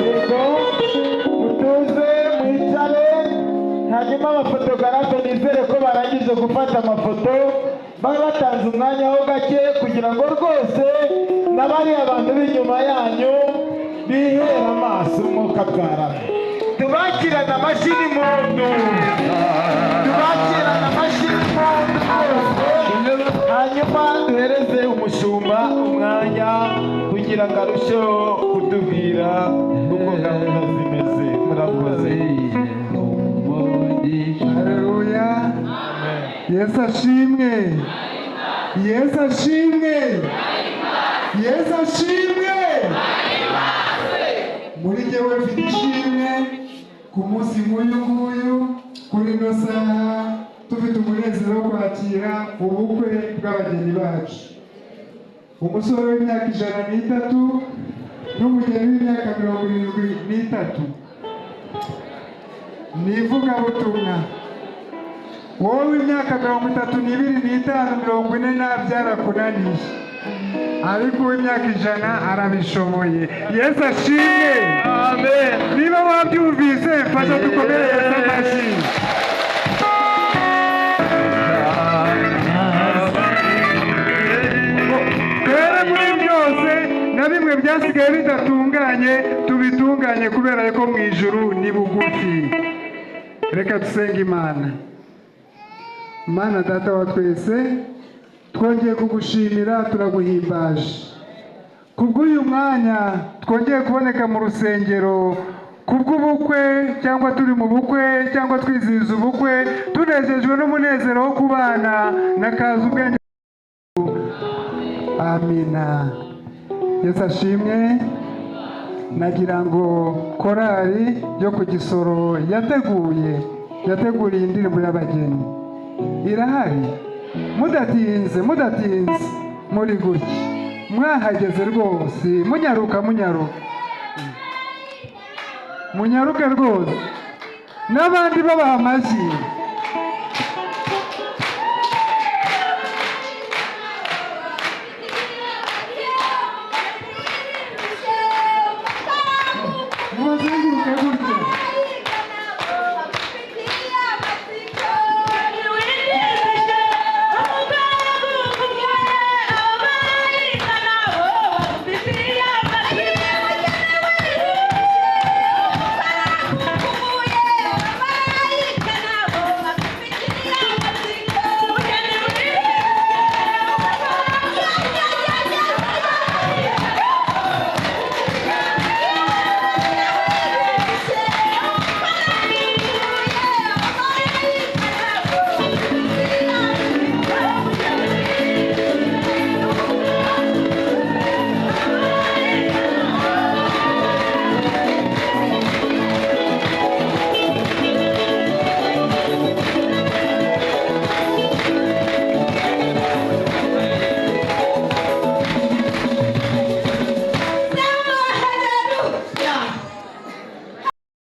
Yego, mutuze mwicare, hanyuma abafotogarafe nizere ko barangije gufata amafoto, babe batanze umwanya ho gake kugira ngo rwose na bariya bantu b'inyuma yanyu bihere amaso. Umwuka bwarame, tubakirane amashyi n'impundu, tubakirane amashyi n'impundu rwose, hanyuma duhereze umushumba umwanya kugira ngo arusheho kutubwira uko gahunda zimeze. Murakoze. Haleluya! Yesu ashimwe! Yesu ashimwe! Yesu ashimwe! Muri jyewe mfite ishimwe ku munsi nk'uyu nguyu, kuri ino saha, dufite umunezero wo kwakira ubukwe bw'abageni bacu, umusore w'imyaka 103 n'umugeni w'imyaka 73. Ni ivugabutumwa. Wowe w'imyaka 32, n'itanu, 40, ntabyarakunaniye, ariko uw'imyaka 100 arabishoboye. Yesu ashimwe! Niba wabyumvise, mfasha dukomere Yesu amashyi. Twere muri byose, na bimwe byasigaye bidatunganye tubitunganye, kubera ko mu ijuru ni bugufi. Reka dusenge Imana. Mana Data wa twese, twongeye kugushimira, turaguhimbaje kubw'uyu mwanya twongeye kuboneka mu rusengero kubw'ubukwe, cyangwa turi mu bukwe, cyangwa twizihiza ubukwe, tunezejwe n'umunezero wo kubana na kaza ubwenge. Amina. Yesu ashimwe. Nagira ngo korali yo ku Gisoro yateguriye indirimbo y'abageni irahari. Mudatinze, mudatinze, muri gutya mwahageze rwose, munyaruka, munyaruka, munyaruke rwose, n'abandi babaha amashyi.